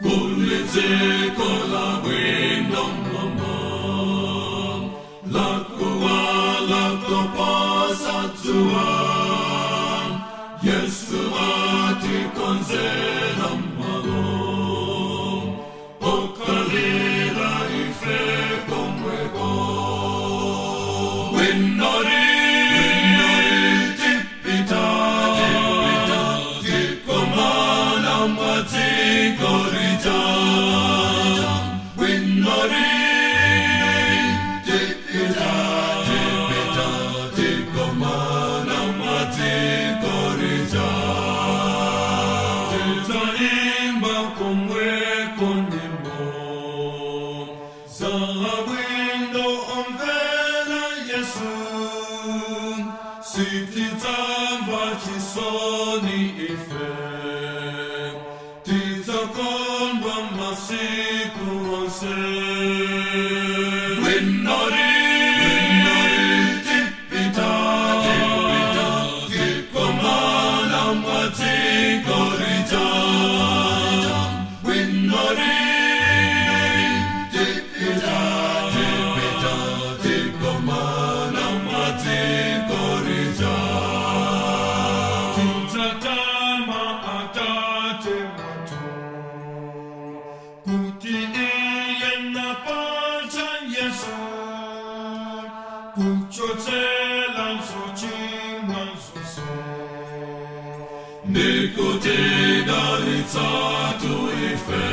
Kuli dziko labwino mama, lakuwala koposa dzuwa. Yesu atikonzera malo, okalira ife komweko. Bwinoli, tipita, tipita, tikomana mudziko lija. Bwinoli, tipita, tipita, tikomana mudziko lija. Tidzaimba komweko nyimbo za abwino omvera Yesu. Sitidzamva chisoni ife, tidzakondwa masiku onse. Bwinoli, tipita, tipita, tikomana mudziko lija. Bwinoli, tipita, tipita, tikomana mudziko lija. Tidzatama Atate wathu, kuti iye anapatsa Yesu, kuchotsera zochimwa zonse, ndikutidalitsatu ife.